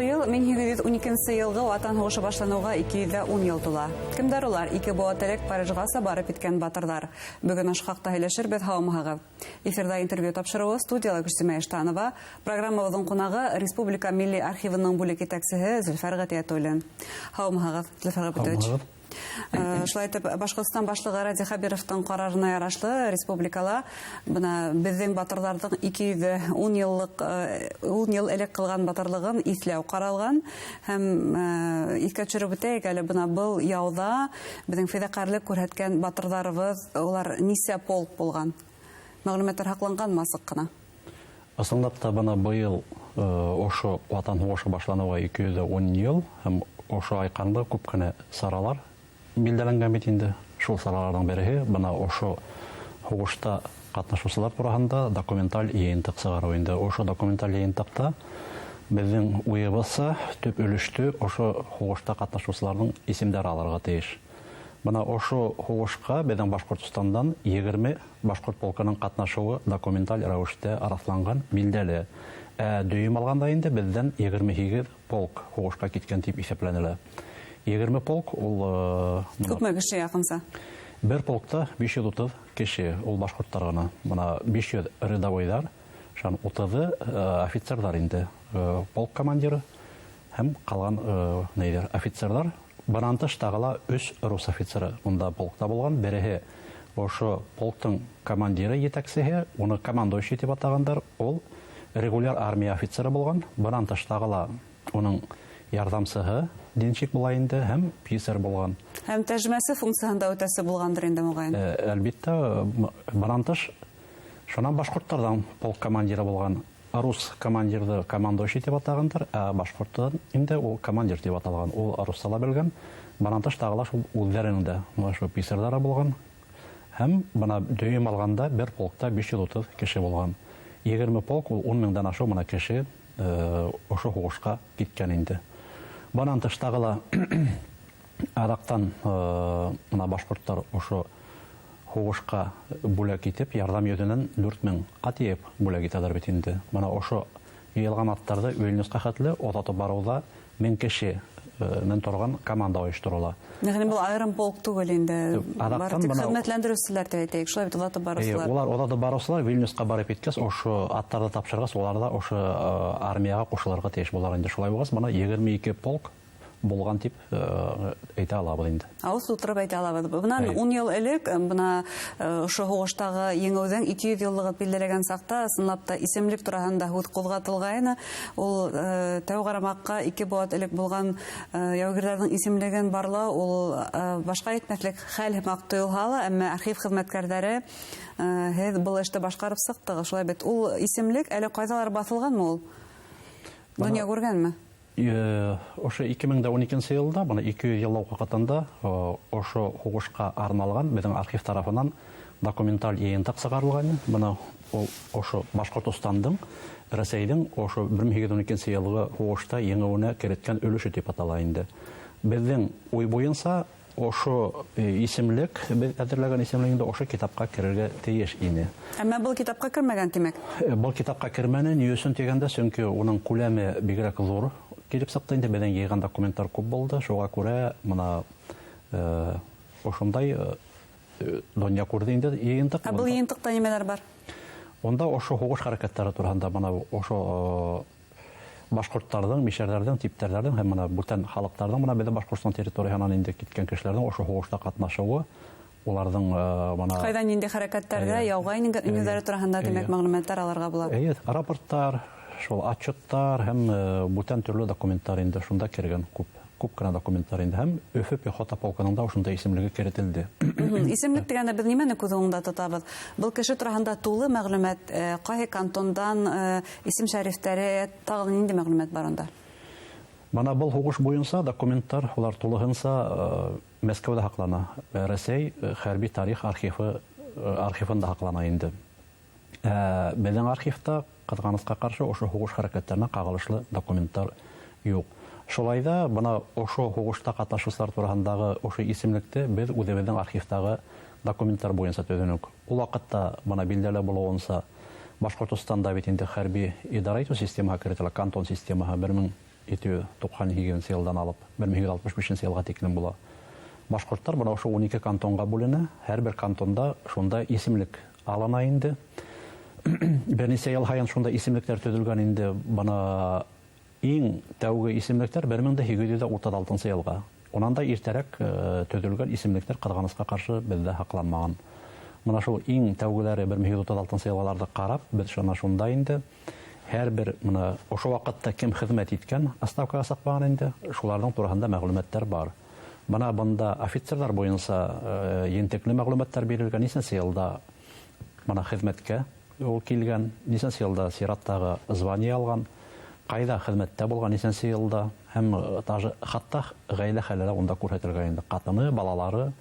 Быйыл 1812 йылғы Ватан һуғышы башланыуға 210 йыл тула. Кемдәр улар? Ике быуат элек Парижғаса барып еткән батырҙар. Бөгөн ошо хаҡта һөйләшербеҙ, һаумыһығыҙ. Эфирҙа интервью тапшырыуы, студияла Гөлсимә Иштанова. Программабыҙҙың ҡунағы Республика Милли архивының бүлек етәксеһе Зөлфәр Ғәтиәтуллин. Һаумыһығыҙ, Зөлфәр Ғәбитович. Һаумыһығыҙ. Шулай итеп, Башҡортостан башлығы Радий Хәбировтың ҡарарына ярашлы республикала бына беҙҙең батырҙарҙың 210 йыллыҡ 10 йыл элек ҡылған батырлығын иҫләү ҡаралған, һәм иҫкә төшөрөп үтәйек әле, бына был яуҙа беҙҙең фиҙаҡәрлек күрһәткән батырҙарыбыҙ, улар нисә полк булған? Мәғлүмәттәр һаҡланғанмы асыҡ ҡына? Ысынлап та, бына быйыл ошо Ватан һуғышы башланыуға 210 йыл, һәм ошо айҡанлы күп кенә саралар билдәләнгән бит инде. Шул сараларҙың береһе бына ошо һуғышта ҡатнашыусылар тураһында документаль йыйынтыҡ сығарыу инде. Ошо документаль йыйынтыҡта беҙҙең уйыбыҙса төп өлөштө ошо һуғышта ҡатнашыусыларҙың исемдәре алырға тейеш. Бына ошо һуғышҡа беҙҙең Башҡортостандан 20 башҡорт полкының ҡатнашыуы документаль рәүештә раҫланған, билдәле. Ә дөйөм алғанда инде беҙҙән 28 полк һуғышҡа киткән тип иҫәпләнелә. 20 полк ул, Күпме кеше яҡынса? Бер полкта 530 кеше, ул башҡорттар ғына. Бына 500 рядовойҙар, шунан 30-ы офицерҙар инде, полк командиры һәм ҡалған нейҙәр, офицерҙар. Бынан тыш тағы ла 3 рус офицеры унда полкта булған. Береһе ошо полктың командиры, етәксеһе, уны командующий тип атағандар, ул регуляр армия офицеры булған. Бынан тыш тағы ла уның ярҙамсыһы денщик була инде һәм писарь булған. Һәм тәржемәсе функцияһында үтәсе булғандыр инде, моғайын. Әлбиттә, бынан тыш шунан башҡорттарҙан полк командиры булған. Рус командирҙы командующий тип атағандар, ә башҡорттан инде ул командир тип аталған, ул русса ла белгән. Бынан тыш тағы ла шул үҙҙәренең дә бына шул писарҙары булған. Һәм бына дөйөм алғанда бер полкта 530 кеше булған. 20 полк ул 10 меңдән ашыу бына кеше ошо һуғышҡа киткән инде. Бынан тыш тағы ла аҙаҡтан бына башҡорттар ошо һуғышҡа бүләк итеп, ярҙам йөҙөнән 4000 ат йыйып бүләк итәләр бит инде. Бына ошо йыйылған аттарҙы Вильнюсҡа хәтле оҙатып барыуҙа 1000 кеше менән торған команда ойошторола. Йәғни был айырым полк түгел инде. Юҡ, аҙаҡтан Бары тик бына хеҙмәтләндереүселәр тип әйтәйек, шулай бит, оҙатып барыусылар. Эйе, улар оҙатып барыусылар Вильнюсҡа барып еткәс, ошо аттарҙы тапшырғас, улар ҙа ошо армияға ҡушылырға тейеш булар инде. Шулай булғас, бына 22 полк булған тип әйтә алабыҙ инде. Ауыҙ тутырып әйтә алабыҙ. Бынан Эйе. 10 йыл элек, бына ошо һуғыштағы еңеүҙең 200 йыллығы билдәләгән саҡта, ысынлап та исемлек тураһында һүҙ ҡуҙғатылғайны. Ул тәү ҡарамаҡҡа 2 быуат элек булған яугирҙәрҙең исемлеген барлау, ул башҡа әйтмәҫлек хәл һымаҡ тойолһа ла, әммә архив хеҙмәткәрҙәре, һеҙ был эште башҡарып сыҡтығыҙ, шулай бит. Ул исемлек әле ҡайҙалар баҫылғанмы ул? Донъя күргәнме? Ошо ике мең дә ун икенсе йылда, бына 200 йыллыҡ ваҡытында, ошо һуғышҡа арналған беҙҙең архив тарафынан документаль йыйынтыҡ сығарылған. Бына ул ошо Башҡортостандың, Рәсәйҙең ошо бер мең һигеҙ йөҙ ун икенсе йылғы һуғышта еңеүенә кереткән өлөшө тип атала инде. Беҙҙең уй буйынса ошо исемлек, беҙ әҙерләгән исемлек инде ошо китапҡа керергә тейеш ине. Әммә был китапҡа кермәгән, тимәк? Был китапҡа кермәне, ни өсөн тигәндә, сөнки уның күләме бигерәк ҙур килеп сыҡты инде, беҙҙең йыйған документтар күп булды, шуға күрә бына ошондай донъя күрҙе инде йыйынтыҡ. Ә был йыйынтыҡта нимәләр бар? Унда ошо һуғыш хәрәкәттәре тураһында, бына ошо башҡорттарҙың, мишәрҙәрҙең, типтәрҙәрҙең һәм бына бүтән халыҡтарҙың, бына беҙҙең Башҡортостан территорияһынан инде киткән кешеләрҙең ошо һуғышта ҡатнашыуы, уларҙың бына Ҡайҙа ниндәй хәрәкәттәрҙә, яуға инеүҙәре тураһында, тимәк, мәғлүмәттәр алырға була. Эйе, рапорттар, шул отчеттар һәм бүтән төрлө документтар инде шунда кергән, күп кенә документтар инде. Һәм Өфө пехота полкының да ошондай исемлеге керетелде. Исемлек тигәндә беҙ нимәне күҙ уңында тотабыҙ? Был кеше тураһында тулы мәғлүмәт, ҡайһы кантондан исем шәрифтәре, тағы ниндәй мәғлүмәт бар унда? Бына был һуғыш буйынса документтар улар тулыһынса Мәскәүҙә һаҡлана. Рәсәй хәрби тарих архивында һаҡлана инде. Беҙҙең архивта ҡыҙғанысҡа ҡаршы ошо һуғыш хәрәкәттәренә ҡағылышлы документтар юҡ. Шулай ҙа бына ошо һуғышта ҡатнашыусылар тураһындағы ошо исемлекте беҙ үҙебеҙҙең архивтағы документтар буйынса төҙөнөк. Ул ваҡытта бына билдәле булыуынса Башҡортостанда бит инде хәрби идара итеү системаһы керетелә, кантон системаһы бер мең 1798 йылдан алып 1865 йылға тиклем була. Башҡорттар бына ошо 12 кантонға бүленә. Һәр бер кантонда шунда исемлек алына инде. Бер нисә йыл һайын шунда исемлектәр төҙөлгән инде. Бына иң тәүге исемлектәр 1836 йылға. Унан да иртәрәк төҙөлгән исемлектәр ҡыҙғанысҡа ҡаршы беҙҙә һаҡланмаған. Бына шул иң тәүгеләре 1836 йылғаларҙы ҡарап, беҙ шуна шунда инде һәр бер бына ошо ваҡытта кем хеҙмәт иткән, отставкаға сыҡмаған инде, шуларҙың тураһында мәғлүмәттәр бар. Бына бында офицерҙар буйынса ентекле мәғлүмәттәр бирелгән, нисәнсе йылда бына хеҙмәткә ул килгән, нисәнсе йылда сираттағы звание алған, ҡайҙа хеҙмәттә булған, нисәнсе йылда, һәм даже хатта ғаилә хәле лә унда күрһәтелгән инде, ҡатыны, балалары.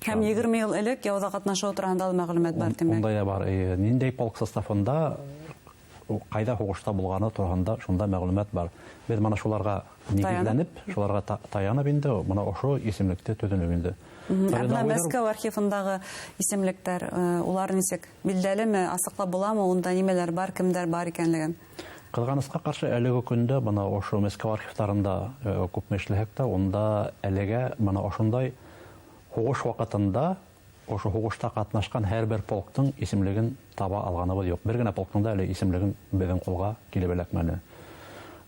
Һәм 20 йыл элек яуҙа ҡатнашыуы тураһында ла мәғлүмәт бар, тимәк. Ундай ҙа бар. Ниндәй полк составында, ҡайҙа һуғышта булғаны тураһында шунда мәғлүмәт бар. Беҙ бына шуларға нигеҙләнеп, шуларға таянып инде, бына ошо исемлекте төҙөнөк инде. Ә бына Мәскәү архивындағы исемлектәр, улар нисек билдәлеме, асыҡлап буламы, унда нимәләр бар, кемдәр бар икәнлеген? Ҡыҙғанысҡа ҡаршы әлеге көндә бына ошо Мәскәү архивтарында күпме эшләһәк тә, унда әлегә бына ошондай һуғыш ваҡытында ошо һуғышта ҡатнашҡан һәр бер полктың исемлеген таба алғаныбыҙ юҡ. Бер генә полктың да әле исемлеген беҙҙең ҡулға килеп эләкмәне.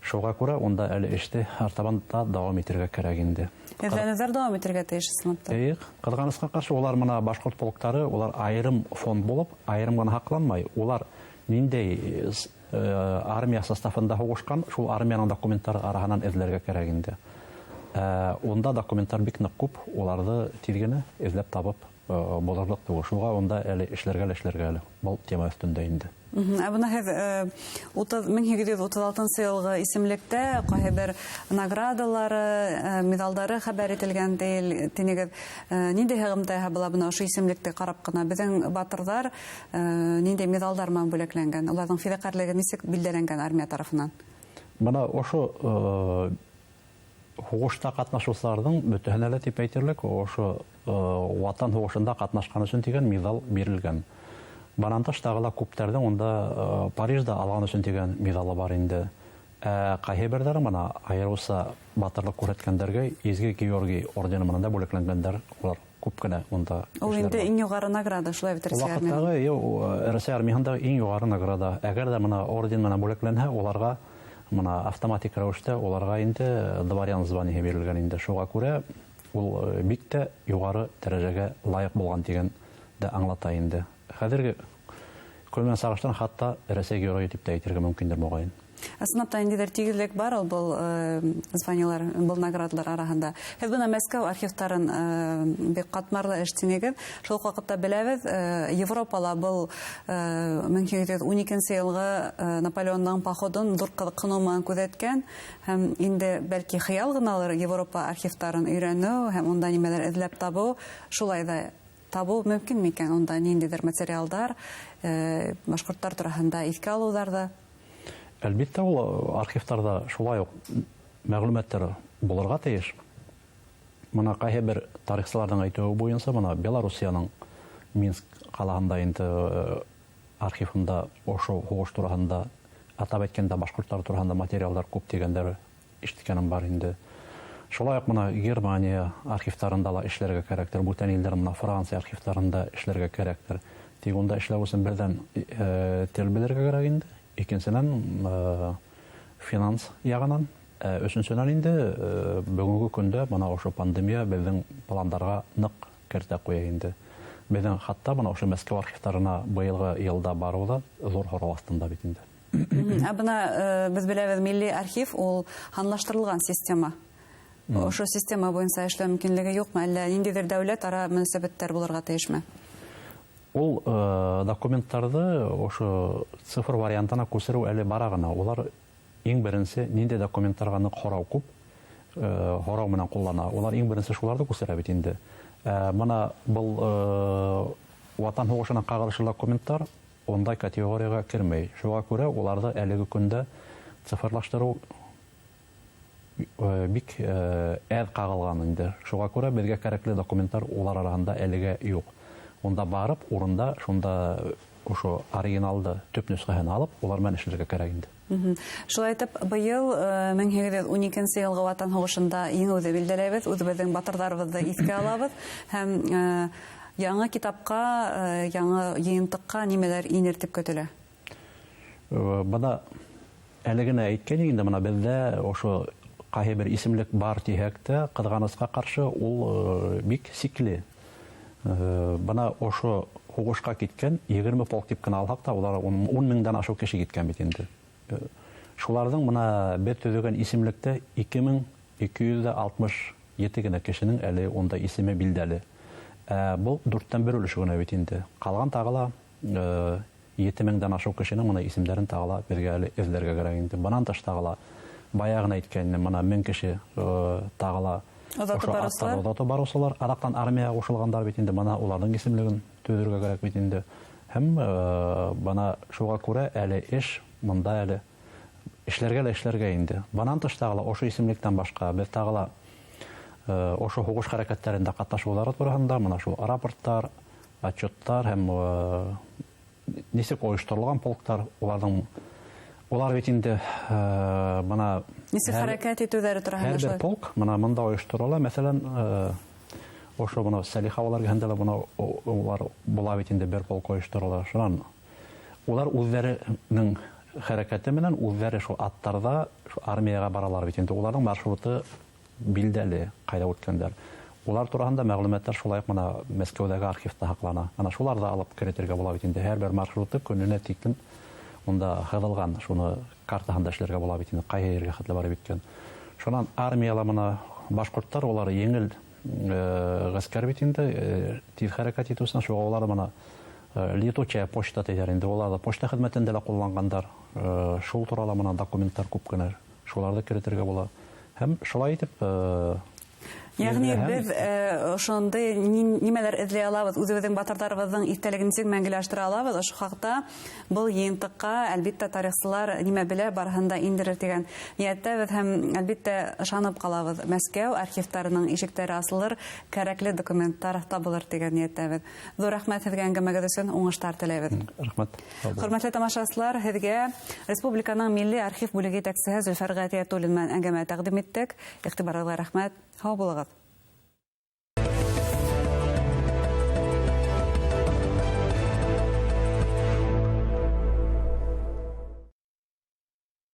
Шуға күрә унда әле эште артабан да дауам итергә кәрәк инде. Эҙләнеүҙәр дауам итергә тейеш ысынлап та. Эйе, ҡыҙғанысҡа ҡаршы улар бына башҡорт полктары, улар айырым фонд булып, айырым ғына һаҡланмай. Улар ниндәй армия составында һуғышҡан, шул армияның документтары араһынан эҙләргә кәрәк инде. Унда документтар бик ныҡ күп, уларҙы тиҙ генә эҙләп табып булырлыҡ түгел. Шуға унда әле эшләргә лә эшләргә әле был тема өҫтөндә инде. Ә бына һеҙ 1836 йылғы исемлектә ҡайһы бер наградалары, миҙалдары хәбәр ителгән тинегеҙ. Ниндәй һығымта була бына ошо исемлекте ҡарап ҡына? Беҙҙең батырҙар ниндәй миҙалдар менән бүләкләнгән? Уларҙың фиҙаҡәрлеге нисек билдәләнгән армия тарафынан? Бына ошо һуғышта ҡатнашыусыларҙың бөтәһенә лә тип әйтерлек, ошо Ватан һуғышында ҡатнашҡан өсөн тигән миҙал бирелгән. Бынан тыш тағы ла күптәрҙең унда Парижда алған өсөн тигән миҙалы бар инде. Ҡайһы берҙәре бына айырыуса батырлыҡ күрһәткәндәргә Изге Георгий ордены менән дә бүләкләнгәндәр, улар күп кенә унда. Ул инде иң юғары награда, шулай бит, Рәсәй армияһында? Ул ваҡыттағы, Рәсәй армияһында иң юғары награда. Әгәр ҙә бына орден менән бүләкләнһә, уларға бына автоматик рәүештә уларға инде дворян званиеһы бирелгән инде. Шуға күрә ул бик тә юғары дәрәжәгә лайыҡ булған тигән дә аңлата инде. Хәҙерге көн менән сағыштырған хатта Рәсәй геройы тип тә әйтергә мөмкиндер моғайын. Ысынлап та ниндәйҙер тигеҙлек бар ул был званиелар, был наградалар араһында. Һеҙ бына Мәскәү архивтарын бик ҡатмарлы эш тинегеҙ. Шул уҡ ваҡытта беләбеҙ, Европала был 1812 йылғы Наполеондың походын ҙур ҡыҙыҡһыныу менән күҙәткән һәм инде бәлки хыял ғыналыр Европа архивтарын өйрәнеү һәм унда нимәләр эҙләп табыу, шулай ҙа табыу мөмкин микән унда ниндәйҙер материалдар, башҡорттар тураһында иҫкә алыуҙарҙы? Әлбиттә, ул архивтарҙа шулай уҡ мәғлүмәттәр булырға тейеш. Бына ҡайһы бер тарихсыларҙың әйтеүе буйынса, бына Белоруссияның Минск ҡалаһында инде архивында ошо һуғыш тураһында, атап әйткәндә башҡорттар тураһында материалдар күп тигәндәр ишеткәнем бар инде. Шулай уҡ бына Германия архивтарында ла эшләргә кәрәктер, бүтән илдәр бына Франция архивтарында эшләргә кәрәктер. Тик унда эшләү өсөн берҙән тел белергә кәрәк инде, икенсенән финанс яғынан, өсөнсөнән инде бөгөнгө көндә бына ошо пандемия беҙҙең пландарға ныҡ кәртә ҡуя инде. Беҙҙең хатта бына ошо Мәскәү архивтарына быйылғы йылда барыу ҙа ҙур һорау аҫтында бит инде. Ә бына беҙ беләбеҙ, милли архив ул һанлаштырылған система. Ошо система буйынса эшләү мөмкинлеге юҡмы, әллә ниндәйҙер дәүләт ара мөнәсәбәттәр булырға тейешме? Ул документтарҙы ошо цифр вариантына күсереү әле бара ғына. Улар иң беренсе ниндәй документтарға ныҡ һорау күп, һорау менән ҡуллана. Улар иң беренсе шуларҙы күсерә бит инде. Бына был Ватан һуғышына ҡағылышлы документтар ундай категорияға кермәй. Шуға күрә уларҙы әлеге көндә цифрлаштырыу бик әҙ ҡағылған инде. Шуға күрә беҙгә кәрәкле документтар улар араһында әлегә юҡ. Унда барып, урында шунда ошо оригиналды төп нөсхәһен алып, улар менән эшләргә кәрәк инде. Шулай итеп, быйыл 1812 йылғы Ватан һуғышында еңеүҙе билдәләйбеҙ, үҙебеҙҙең батырҙарыбыҙҙы иҫкә алабыҙ һәм яңы китапҡа, яңы йыйынтыҡҡа нимәләр инер тип көтөлә? Бына әле генә әйткән инде, бына беҙҙә ошо ҡайһы бер исемлек бар тиһәк тә, ҡыҙғанысҡа ҡаршы ул бик сикле. Бына ошо һуғышҡа киткән 20 полк тип кенә алһаҡ та, улар 10 меңдән ашыу кеше киткән бит инде. Шуларҙың бына беҙ төҙөгән исемлектә 2267 генә кешенең әле унда исеме билдәле. Был 1/4 өлөшө генә бит инде. Ҡалған тағы ла 7 меңдән ашыу кешенең бына исемдәрен тағы ла беҙгә әле эҙләргә кәрәк инде. Бынан тыш тағы ла баяғы ғына әйткәнем, бына 1000 кеше тағы ла оҙатып барыусылар, аҙаҡтан армияға ҡушылғандар бит инде, бына уларҙың исемлеген төҙөргә кәрәк бит инде. Һәм бына шуға күрә әле эш бында әле эшләргә лә эшләргә инде. Бынан тыш тағы ла ошо исемлектән башҡа беҙ тағы ла ошо һуғыш хәрәкәттәрендә ҡатнашыуҙары тураһында бына шул рапорттар, отчеттар һәм нисек ойошторолған полктар, улар бит инде бына нисек хәрәкәт итеүҙәре тураһында һәр бер полк бына бында ойошторола. Мәҫәлән, ошо бына Сәлиховалар эргәһендә лә бына улар була бит инде, бер полк ойошторола. Шунан улар үҙҙәренең хәрәкәте менән үҙҙәре шул аттарҙа шул армияға баралар бит инде. Уларҙың маршруты билдәле, ҡайҙа үткәндәр. Улар тураһында мәғлүмәттәр шулай уҡ бына Мәскәүҙәге архивта һаҡлана. Ана шуларҙы алып керетергә була бит инде. Һәр бер маршруты көнөнә тиклем унда һыҙылған, шуны картаһында эшләргә була бит инде, ҡайһы ергә хәтле барып еткән. Шунан армияла бына башҡорттар, улар еңел ғәскәр бит инде, тиҙ хәрәкәт итеүсән, шуға улар бына летучая почта тиҙәр инде, уларҙы почта хеҙмәтендә лә ҡулланғандар. Шул турала бына документтар күп кенә, шуларҙы керетергә була. Һәм шулай итеп, Йәғни беҙ ошондай нимәләр эҙләй алабыҙ, үҙебеҙҙең батырҙарыбыҙҙың иҫтәлеген нисек мәңгеләштерә алабыҙ, ошо хаҡта был йыйынтыҡҡа әлбиттә тарихсылар нимә белә барыһын да индерер тигән ниәттә беҙ һәм әлбиттә ышанып ҡалабыҙ. Мәскәү архивтарының ишектәре асылыр, кәрәкле документтар табылыр тигән ниәттә беҙ. Ҙур рәхмәт һеҙгә әңгәмәгеҙ өсөн, уңыштар теләйбеҙ. Рәхмәт. Хөрмәтле тамашасылар, һеҙгә Республиканың Милли архив бүлеге етәксеһе Зөлфәр Ғәтиәтуллин менән әңгәмә тәҡдим иттек. Иғтибарығыҙға рәхмәт. Һау булығыҙ.